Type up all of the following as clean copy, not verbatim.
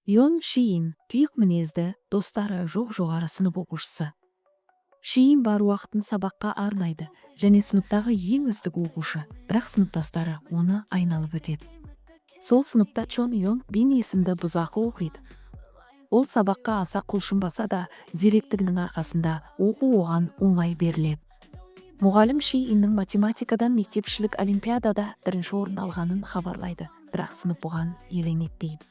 Йон Шиин тұйық мінезді, достары жоқ жоғары сынып оқушысы. Шиин бар уақытын сабаққа арнайды және сыныптағы ең үздік оқушы, бірақ сыныптастары оны айналып өтеді. Сол сыныпта Чон Йонг Бин есімді бұзақы оқиды. Ол сабаққа аса құлшынбаса да, зеректігінің арқасында оқу оған оңай беріледі. Мұғалім Шииннің математикадан мектепішілік олимпиадада бірінші орын алғанын хабарлайды, бірақ сынып бұған елең етпейді.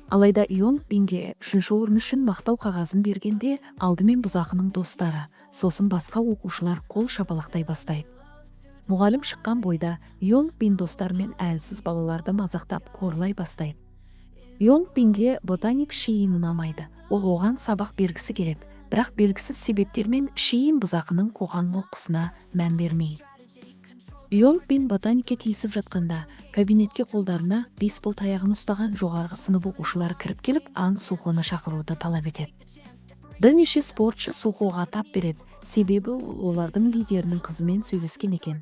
Алайда Йонг Бинге үшінші орын үшін мақтау қағазын бергенде, алдымен бұзақының достары, сосын басқа оқушылар қол шапалақтай бастайды. Мұғалім шыққан бойда Йонг Бин достарымен әлсіз балаларды мазақтап, қорлай бастайды. Йонг Бинге ботаник Шиин ұнамайды. Ол оған сабақ бергісі келеді, бірақ белгісіз себептермен Шиин бұзақының қоқан-лоққысына мән бермейді. Йонг Бин ботаникке тиісіп жатқанда, кабинетке қолдарына бейсбол таяғын ұстаған жоғарғы сынып оқушылары кіріп келіп, Ан Сухоны шақыруды талап етеді. Бірнеше спортшы Сухоға тап береді, себебі ол олардың лидерінің қызымен сөйлескен екен.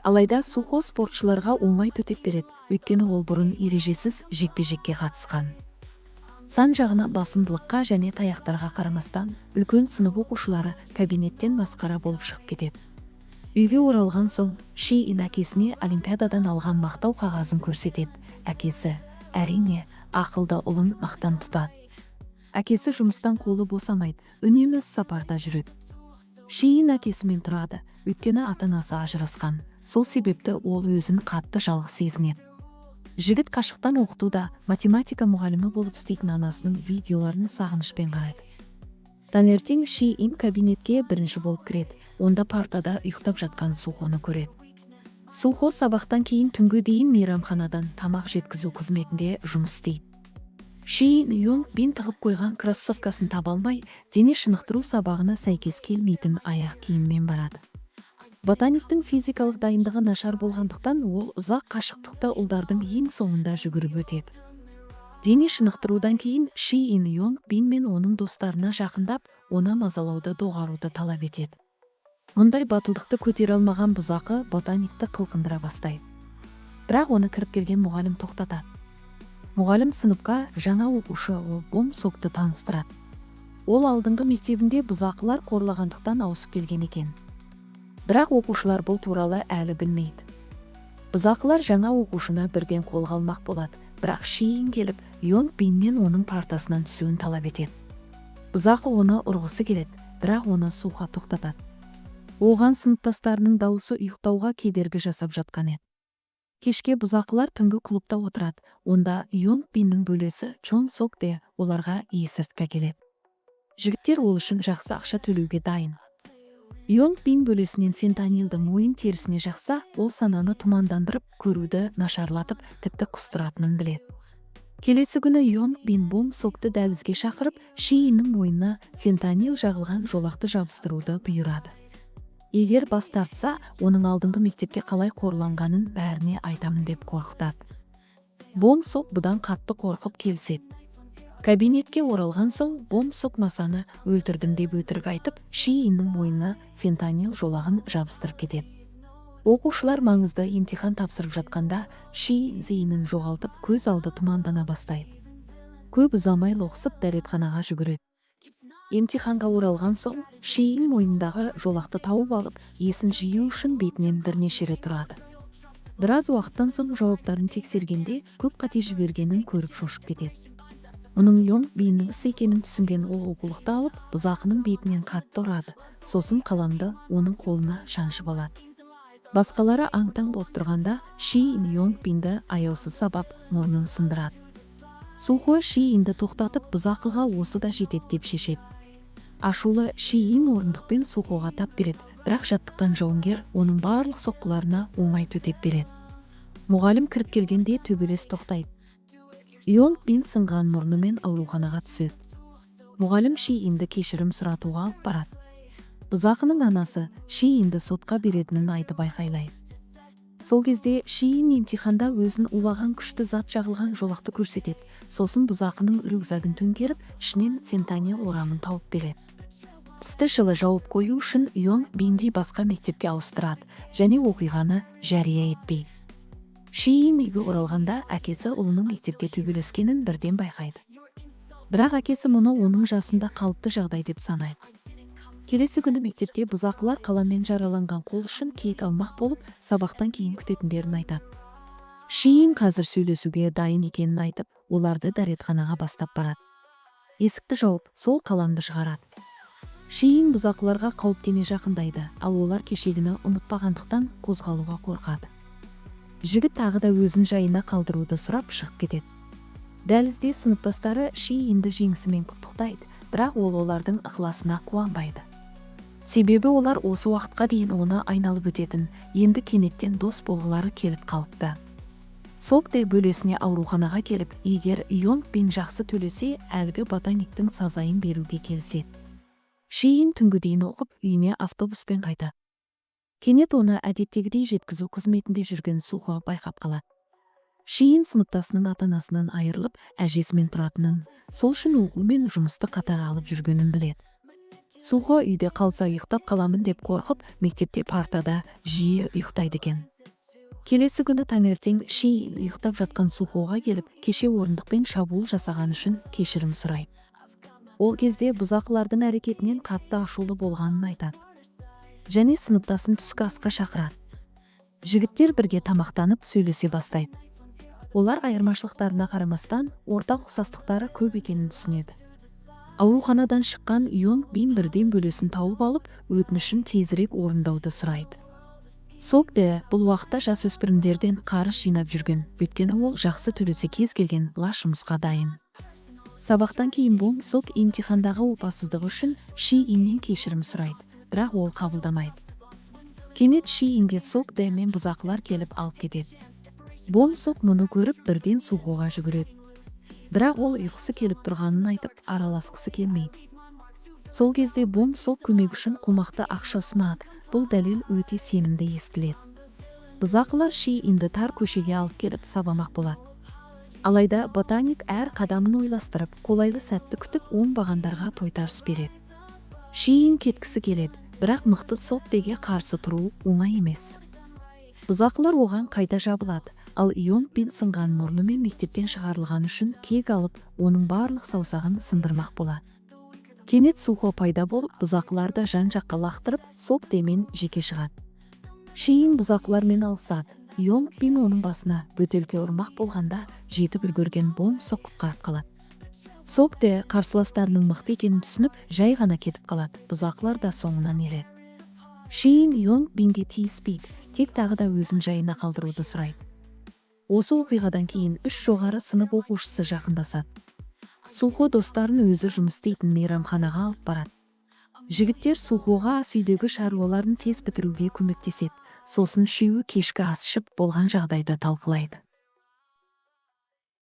Алайда Сухо спортшыларға оңай төтеп береді, өйткені ол бұрын ережесіз жекпе-жекке қатысқан. Сан жағынан басымдылыққа және таяқтарға қарамастан, үлкен сынып оқушылары кабинеттен масқара болып шығып кетеді. Үйге оралған соң Шиин әкесіне олимпиададан алған мақтау қағазын көрсетеді. Әкесі, әрине, ақылды ұлын мақтан тұтады. Әкесі жұмыстан қолы босамайды, үнемі сапарда жүреді. Шиин әкесімен тұрады, өйткені ата-анасы ажырасқан. Сол себепті ол өзін қатты жалғыз сезінеді. Жігіт қашықтан оқытуда математика мұғалімі болып істейтін анасының видеоларын сағынышпен қарайды. Таңертең Шиин кабинетке бірінші болып кіреді. Онда партада ұйықтап жатқан Сухоны көреді. Сухо сабақтан кейін түнгі дейін мейрамханадан тамақ жеткізу қызметінде жұмыс істейді. Шиин Йонг Бин тығып қойған кроссовкасын таба алмай, дене шынықтыру сабағына сәйкес келмейтін аяқ киіммен барады. Ботаниктің физикалық дайындығы нашар болғандықтан, ол ұзақ қашықтықты ұлдардың ең соңында жүгіріп өтеді. Дене шынықтырудан кейін Шиин Йонг Бин мен оның достарына жақындап, оны мазалауды доғаруды талап етеді. Мұндай батылдықты көтере алмаған бұзақы ботаникті қылқындыра бастайды. Бірақ оны кіріп келген мұғалім тоқтатады. Мұғалім сыныпқа жаңа оқушы Бом Сокты таныстырады. Ол алдыңғы мектебінде бұзақылар қорлағандықтан ауысып келген екен. Бірақ оқушылар бұл туралы әлі білмейді. Бұзақылар жаңа оқушыны бірден қолға алмақ болады, бірақ Шиин келіп, Йонг Биннен оның партасынан түсуін талап етеді. Бұзақы оны ұрғысы келеді, бірақ оны Сухо тоқтатады. Оған сыныптастарының дауысы ұйықтауға кедергі жасап жатқан еді. Кешке бұзақылар түнгі клубта отырады. Онда Йонг Биннің бөлесі Чон Сок те оларға есірткі әкеледі. Жігіттер ол үшін жақсы ақша төлеуге дайын. Йонг Бин бөлесінен фентанилді мойын терісіне жақса, ол сананы тұмандандырып, көруді нашарлатып, тіпті құстыратынын біледі. Келесі күні Йонг Бин Бом Сокты дәлізге шақырып, Шииннің мойнына фентанил жағылған жолақты жабыстыруды бұйырады. Егер бас тартса, оның алдыңғы мектепте қалай қорланғанын бәріне айтамын деп қорқытады. Бом Сок бұдан қатты қорқып келіседі. Кабинетке оралған соң Бом Сок Масаны өлтірдім деп өтірік айтып, Шииннің мойнына фентанил жолағын жабыстырып кетеді. Оқушылар маңызды емтихан тапсырып жатқанда, Шиин зейінін жоғалтып, көз алды тұмандана бастайды. Көп ұзамай лоқсып, дәретханаға жүгіреді. Емтиханға оралған соң Шиин мойнындағы жолақты тауып алып, есін жию үшін бетінен бірнеше рет ұрады. Біраз уақыттан соң жауаптарын тексергенде, көп қате жібергенін көріп, шошып кетеді. Мұның Йонг Биннің ісі екенін түсінген ол оқулықты алып, бұзақының бетінен қатты ұрады, сосын қаламды оның қолына шаншып алады. Басқалары аң-таң болып тұрғанда, Шиин Йонг Бинді аяусыз сабап, мұрнын сындырады. Сухо Шиинді тоқтатып, бұзақыға осы да жетеді деп шешеді. Ашулы Шиин орындықпен Сухоға тап береді, бірақ жаттыққан жауынгер оның барлық соққыларына оңай төтеп береді. Мұғалім кіріп келгенде төбелес тоқтайды. Йонг Бин сынған мұрнымен ауруханаға түседі. Мұғалім Шиинді кешірім сұратуға алып барады. Бұзақының анасы Шиинді сотқа беретінін айтып айқайлайды. Сол кезде Шиин емтиханда өзін улаған күшті зат жағылған жолақты көрсетеді. Сосын бұзақының рюкзагін төңкеріп, ішінен фентанил орамын тауып береді. Істі жылы жауып қою үшін Йонг Бинді басқа мектепке ауыстырады және оқиғаны жария етпейді. Шиин үйге оралғанда, әкесі ұлының мектепте төбелескенін бірден байқайды. Бірақ әкесі мұны оның жасында қалыпты жағдай деп санайды. Келесі күні мектепте бұзақылар қаламмен жараланған қол үшін кек алмақ болып, сабақтан кейін күтетіндерін айтады. Шиин қазір сөйлесуге дайын екенін айтып, оларды дәретханаға бастап барады. Есікті жауып, сол қаламды шығарады. Шиин бұзақыларға қауіптене жақындайды, ал олар кешегіні ұмытпағандықтан, қозғалуға қорқады. Жігіт тағы да өзін жайына қалдыруды сұрап, шығып кетеді. Дәлізде сыныптастары Шиинді жеңісімен құттықтайды, бірақ ол олардың ықыласына қуанбайды. Себебі олар осы уақытқа дейін оны айналып өтетін, енді кенеттен дос болғылары келіп қалыпты. Сокте бөлесіне ауруханаға келіп, егер Йонг Бин жақсы төлесе, әлгі ботаниктің сазайын беруге келіседі. Шиин түнгі дейін оқып, үйіне автобуспен қайтады. Кенет оны әдеттегідей жеткізу қызметінде жүрген Сухо байқап қалады. Шиин сыныптасының ата-анасынан айырылып, әжесімен тұратынын, сол үшін оқу мен жұмысты қатар алып жүргенін біледі. Сухо үйде қалса, ұйықтап қаламын деп қорқып, мектепте партада жиі ұйықтайды екен. Келесі күні таңертең Шиин ұйықтап жатқан Сухоға келіп, кеше орындықпен шабуыл жасаған үшін кешірім сұрайды. Ол кезде бұзақылардың әрекетінен қатты ашулы болғанын айтады және сыныптасын түскі асқа шақырады. Жігіттер бірге тамақтанып, сөйлесе бастайды. Олар айырмашылықтарына қарамастан, ортақ ұқсастықтары көп екенін түсінеді. Ауруханадан шыққан Йонг Бин бірден бөлесін тауып алып, өтінішін тезірек орындауды сұрайды. Сокте бұл уақытта жасөспірімдерден қарыз жинап жүрген, өйткені ол жақсы төлесе, кез келген лас жұмысқа дайын. Сабақтан кейін Бом Сок емтихандағы опасыздығы үшін Ши Иннен кешірім сұрайды, бірақ ол қабылдамайды. Кенет Ши Инге Сок Дэ мен бұзақылар келіп, алып кетеді. Бом Сок мұны көріп, бірден Сухоға жүгіреді, бірақ ол ұйқысы келіп тұрғанын айтып, араласқысы келмейді. Сол кезде Бом Сок көмек үшін қомақты ақша ұсынады. Бұл дәлел өте сенімді естіледі. Бұзақылар Ши Инді тар көшеге алып келіп, сабамақ болады. Алайда ботаник әр қадамын ойластырып, қолайлы сәтті күтіп, оңбағандарға тойтарыс береді. Шиин кеткісі келеді, бірақ мықты Соктеге қарсы тұру оңай емес. Бұзақылар оған қайта жабылады, ал Йонг Бин сынған мұрнымен мектептен шығарылған үшін кек алып, оның барлық саусағын сындырмақ болады. Кенет Сухо пайда болып, бұзақыларды жан жаққа лақтырып, Соктемен жеке шығады. Шиин бұзақылармен алысады. Йонг Бин оның басына бөтелке ұрмақ болғанда, жетіп үлгерген Бом Сок құтқарып қалады. Сокте қарсыластарының мықты екенін түсініп, жай ғана кетіп қалады. Бұзақылар да соңынан ереді. Шиин Йонг Бинге тиіспейді, тек тағы да өзін жайына қалдыруды сұрайды. Осы оқиғадан кейін үш жоғары сынып оқушысы жақындасады. Сухо достарын өзі жұмыс істейтін мейрамханаға алып барады. Жігіттер Сухоға ас үйдегі шаруаларын тез бітіруге көмектеседі. Сосын үшеуі кешкі ас ішіп, болған жағдайды талқылайды.